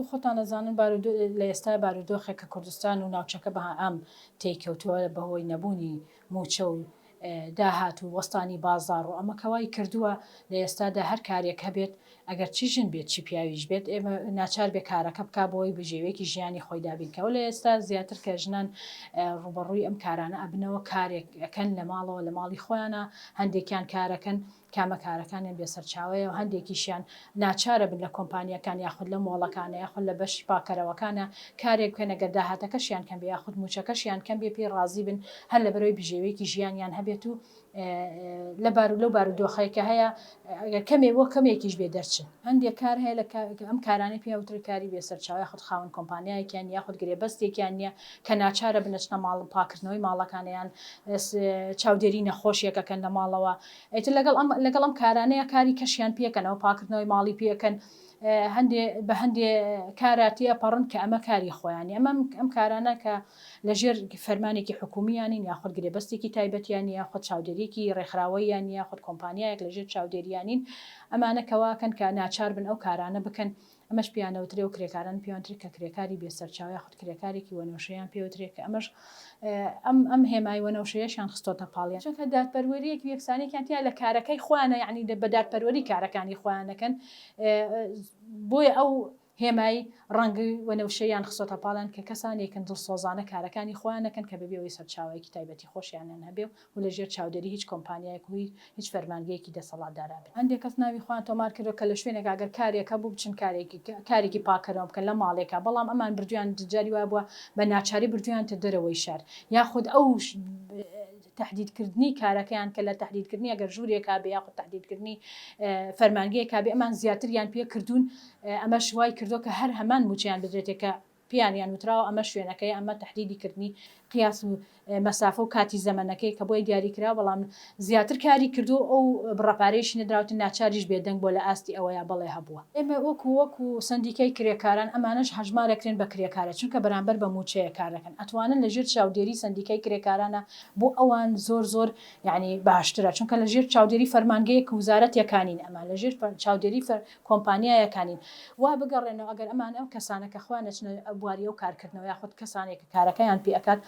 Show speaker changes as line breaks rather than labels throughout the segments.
وەکو خۆتان ئەزانن لە ئێستا بارودۆخێک کە کوردستان و ناوچەکە بە عام تێیکەوتووە بەهۆی نەبوونی مووچە و داهات و وەستانی بازاڕ و ئەمە کە وای کردووە لە ئێستادا هەر کارێک هەبێت ئەگەر چی ژن بێت چی پیاویش بێت ئێمە ناچار بێ کارەکە بکا بۆی بژێوێکی ژیانی خۆی دابین کە لە ئێستا زیاتر کە ژنان ڕووبەڕووی ئەم کارانە ئەبنەوە کارێک ئەکەن لە ماڵەوە لە ماڵی خۆیانە هەندێکیان کارەکەن کامە کارەکانیان بێ سەرچاوەیە و هەندێکیشیان ناچارە بن لە کۆمپانیاکان یاخود لە مۆڵەکانە یاخود لە بەشی پاکەرەوەکانە کارێک بکەن ئەگەر داهاتەکەشیان کەم بێ یاخود مووچەکەشیان کەم بێ پێی ڕازی بن هەر لەبەرئەوەی بژێویەکی ژیانیان هەبێت و لە بارو لەو بارودۆخەی کە هەیە ئەگەر کەمێ بۆ کەمێکیش بێ دەرچن. هەندێک کار هەیە لە ئەم کارانەی پێ ئەوترێت کاری بێ سەرچاوە یاخود خاوەن کۆمپانیایەکیان نیە یاخود گرێبەستێکیان نیە کە ناچارە بن ئەچنە ماڵ پاکردنەوەی ماڵەکانیان چاودێری نەخۆشیەک ئەکەن لە ماڵەوە ئیتر لەگەڵ ئەم لەگەڵ ئەم کارانەیە کاری کەشیان پێکەنەوە پاکردنەوەی ماڵی پێکەن هەندێ بە هەندێ کارا تێئەپەڕن کە ئەمە کاری خۆیانی ئەمە ئەم کارانە کە لەژێر فەرمانێکی حکومییان نین یاخود گرێبەستێکی تایبەتیان نیە یاخود چاودێریەکی ڕێکخراوەییان نیە یاخود کۆمپانیایەک لەژێر چاودێریان نین ئەمانە کە واکەن کە ناچار بن ئەو کارانە بکەن ئەمەش پێیان ئەوترێ و کرێکاران پێیان وترێ کە کرێکاری بێ سەرچاوە یاخود کرێکارێکی وەنەوشەیان پێ وترێ کە ئەمەش ئەم ئەم هێمای وەنەوشەیەشیان خستۆتە پاڵیان چونکە دادپەروەریەکی و یەکسانیەکیان تیا لە کارەکەی خۆیانە یەعنی بە دادپەروەری کارەکانی خۆیان ئەکەن بۆیە ئەو هێمای ڕەنگی وەنەوشەیان خستۆتە پاڵیان کە کەسانێکن دڵسۆزانە کارەکانی خۆیان ئەکەن کە بەبێ ئەوەی سەرچاوەیەکی تایبەتی خۆشیانیان هەبێ و لە ژێر چاودێری هیچ کۆمپانیایەک و هیچ فەرمانگەیەکی دەسەڵاتدارا بن. هەندێک کەس ناوی خۆیان تۆمار کردوە کە لە شوێنێکا گەر کارێک هەبوو بچن کارێکی کارێکی پاککەرەوە بکەن لە ماڵێکا بەڵام ئەمان بردویان جاری وا بووە بە ناچاری بردویانتە دەرەوەی شار یاخود ئەو تەحدید کردنی کارەکەیان کە لە تەحدید کردنی ئەگەر ژوورێکا بێ یاخود تەحدید کردنی فەرمانگەیەکا بێ ئەمان زیاتریان پێ کردوون ئەمەش وای کردوە کە هەر هەمان موچەیان بدرێتێ کە پێیانیان وتراوە ئەمە شوێنەکەیە ئەمە تەحدیدی کردنی قیاس و مەسافە و کاتی زەمەنەکەی کە بۆی دیاری کرا بەڵام زیاتر کاری کردو ئەو بڕە پارەیشی نەدراوتن ناچاریش بێدەنگ بووە لە ئاستی ئەوەیا بەڵێ هەبووە. ئێمە وەکو وەکو سەندیکای کرێکاران ئەمانەش هەژمارەکرێن بە کرێکارە چونکە بەرامبەر بە موچەیە کار دەکەن ئەتوانن لە ژێر چاودێری سەندیکای کرێکارانە بۆ ئەوان زۆر زۆر یانی باشترە چونکە لە ژێر چاودێری فەرمانگەیەک وزارەتێکانین ئەمان لە ژێر چاودێری کۆمپانیایەکانین وا بگەڕێنەوە ئەگەر ئەمان ئەو کەسانە کە خۆیان ئەچنە بواری ئەو کارکردنەوە یاخود کەسانێک کە کارەکەیان پێ ئەکات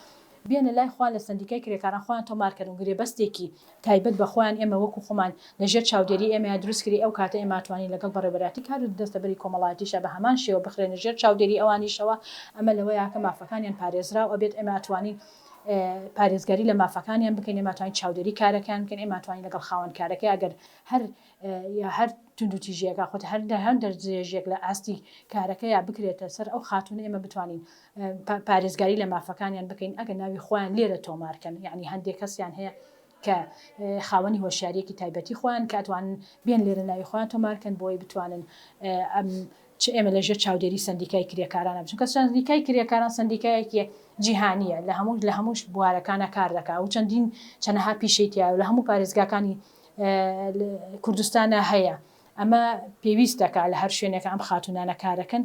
بێنە لای خۆیان لە سەندیکای کرێکاران خۆیان تۆمار کەن و گرێبەستێکی تایبەت بە خۆیان ئێمە وەکو خۆمان لە ژێر چاودێری ئێمەیا دروست کرێ ئەو کاتە ئێمە ئەتوانین لەگەڵ بەڕێوەبەرایەتی کار و دەستەبەری کۆمەڵایەتیشا بە هەمان شێوە بخرێنە ژێر چاودێری ئەوانیشەوە ئەمە لەوەیا کە مافەکانیان پارێزراو ئەبێت ئێمە ئەتوانین پارێزگاری لە مافەکانیان بکەین ئێمە ئەتوانین چاودێری کارەکەیان بکەین ئێمە ئەتوانین لەگەڵ خاوەن کارەکەی ئەگەر هەر یا هەر توندوتیژیەک یاخود هەر هەر دەستدرێژیەک لە ئاستی کارەکەیا بکرێتە سەر ئەو خاتوونە ئێمە بتوانین پارێزگاری لە مافەکانیان بکەین ئەگەر ناوی خۆیان لێرە تۆمار کەن یعنی هەندێک کەسیان هەیە کە خاوەنی هۆشیاریەکی تایبەتی خۆیان کە ئەتوانن بێن لێرە ناوی خۆیان تۆمار کەن بۆی بتوانن ئەم چ ئێمە لە ژێر چاودێری سەندیکای کرێکارانە چونکە سەندیکای کرێکاران سەندیکایەکی جیهانیە لە هەموو لە هەموو بوارەکانە کار دەکا و چەندین چەنەها پیشەی تایە و لە هەموو پارێزگاکانی کوردستانا هەیە ئەمە پێویست دەکا لە هەر شوێنێکە ئەم خاتوونانە کارەکەن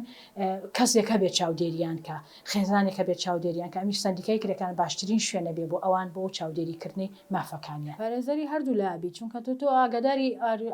کەسێک هەبێت چاودێریان کە خێزانێک هەبێت چاودێریان کە ئەمیش سەندیکای کرێکاران باشترین شوێنە بێ بۆ ئەوان بۆ چاودێریکردنی مافەکانیان. پارێزەری هەردوو لا بی چونکە تۆ تۆ ئاگاداری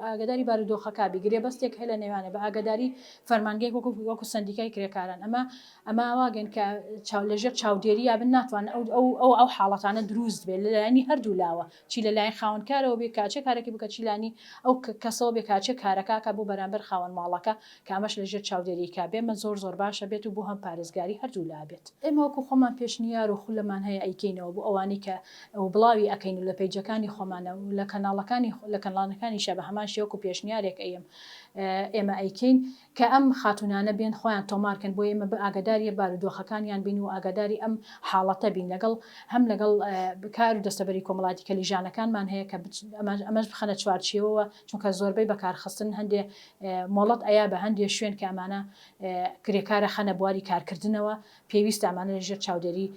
ئاگاداری بارودۆخەکە بی گرێبەستێک هەیە لە نێوانە بە ئاگاداری فەرمانگەیەک وەکو وەکو سەندیکای کرێکاران ئەمە ئەمە واگەن کە چاو لەژێر چاودێرییا بن ناتوان ئەو ئەو ئەو ئەو حاڵەتانە دروست بێت لەلایەنی هەردوو لاوە چی لە لایەن خاوەنکارەوە بێ کە ئەچێ کارەکەی بکا چی لانی ئەو کەسەوە بێ کە ئەچێ کارەکە ئەکا بۆ بەرامبەر خاوەن ماڵەکە کە ئەمەش لە ژێر چاودێری کا بێ مە زۆر زۆر باشە بێت و بۆ هەم پارێزگاری هەردوو لا بێت. ئێمە وەکو خۆمان پێشنیار و خولەمان هەیە ئەیکەینەوە بۆ ئەوانەی کە و بڵاوی ئەکەین و لە پەیجەکانی خۆمانە و لە کەناڵەکانی لە کەناڵەکانیشا بە هەمان شێوە وەکو پێشنیارێک ئەیەم ئێمە ئەیکەین کە ئەم خاتوونانە بێن خۆیان تۆمار کەن بۆ ئێمە ئاگاداری بارودۆخەکانیان بین و ئاگاداری ئەم حاڵەتە بین لەگەڵ هەم لەگەڵ کار و دەستەبەری کۆمەڵاتی کە لیژانەکانمان هەیە کە ئەمەش بخەنە چوارچێوەوە چونکە زۆربەی بەکارخستن هەندێ مۆڵەت ئەیا بە هەندێ شوێن کە ئەمانە کرێکارە خەنە بواری کارکردنەوە پێویستە ئەمانە لەژێر چاودێری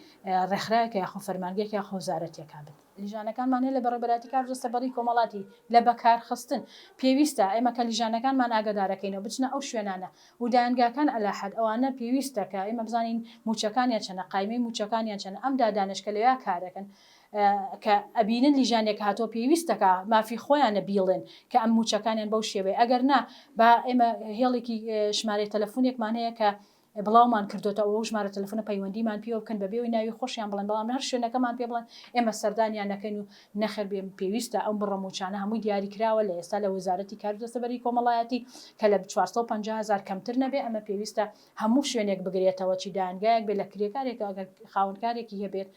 ڕێکخراوێکە یاخۆ فەرمانگەیەک یاخۆ وەزارەتێکا بن. لیژانەکانمان هەیە لە بەڕێوەبەرایەتی کار و دەستەبەری کۆمەڵاتی لە بەکارخستن پێویستە ئێمە کە لیژانەکانمان ئاگادارەکەینەوە بچنە ئەو شوێنانە و دایەنگاکان ئەلاحەد ئەوانە پێویستە کە ئێمە بزانین مووچەکانیان چەنە قایمەی مووچەکانیان چەنە ئەم دادانەش کە لەویا کارەکەن کە ئەبینن لیژانێک هاتووە پێویستەکە مافی خۆیانە بیڵێن کە ئەم مووچەکانیان بەو شێوەیە ئەگەر نا با ئێمە هێڵێکی ژمارەی تەلەفونێکمان هەیە کە. بڵاومان کردۆتەوە ئەو ژمارە تەلەفۆنە پەیوەندیمان پێوە بکەن بەبێ ئەوەی ناوی خۆشیان بڵێن بەڵام هەر شوێنەکەمان پێ بڵێن ئێمە سەردانیان نەکەین و نەخێر بێ پێویستە ئەم بڕە مووچانە هەمووی دیاری کراوە لە ئێستا لە وەزارەتی کار و دەستەبەری کۆمەڵایەتی کە لە 450 هەزار کەمتر نەبێ ئەمە پێویستە هەموو شوێنێک بگرێتەوە چی دایەنگایەک بێ لە کرێکارێک ئەگەر خاوەنکارێکی هەبێت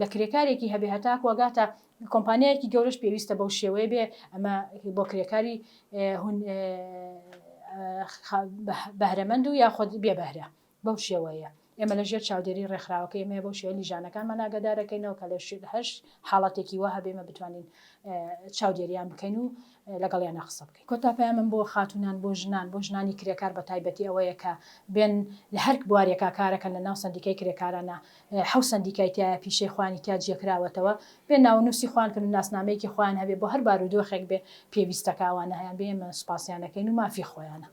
لە کرێکارێکی هەبێ هەتاکو ئەگاتە کۆمپانیایەکی گەورەش پێویستە بەو شێوەیە بێ ئەمە بۆ کرێکاری بەهرەمەند و یاخود بێ بەهرە بەو شێوەیە ئێمە لە ژێر چاودێری ڕێکخراوەکە ئێمە بەو شێوە لیژانەکانمان ئاگادارەکەینەوە کە لە هەر حاڵەتێکی وا هەبێ ئێمە بتوانین چاودێریان بکەین و لەگەڵیانا قسە بکەین. کۆتا پەیامم بۆ خاتوونان، بۆ ژنان، بۆ ژنانی کرێکار بە تایبەتی ئەوەیە کە بێن لە هەر بوارێکا کارەکەن لە ناو سەندیکای کرێکارانا حەو سەندیکای تیایە پیشەی خۆیانی تیا جێکراوەتەوە بێن ناونووسی خۆیان کەن و ناسنامەیەکی خۆیان هەبێ بۆ هەر بارودۆخێک بێ پێویستەکە ئەوانە هەیان بێ ئێمە سوپاسیان ئەکەین و مافی خۆیانە.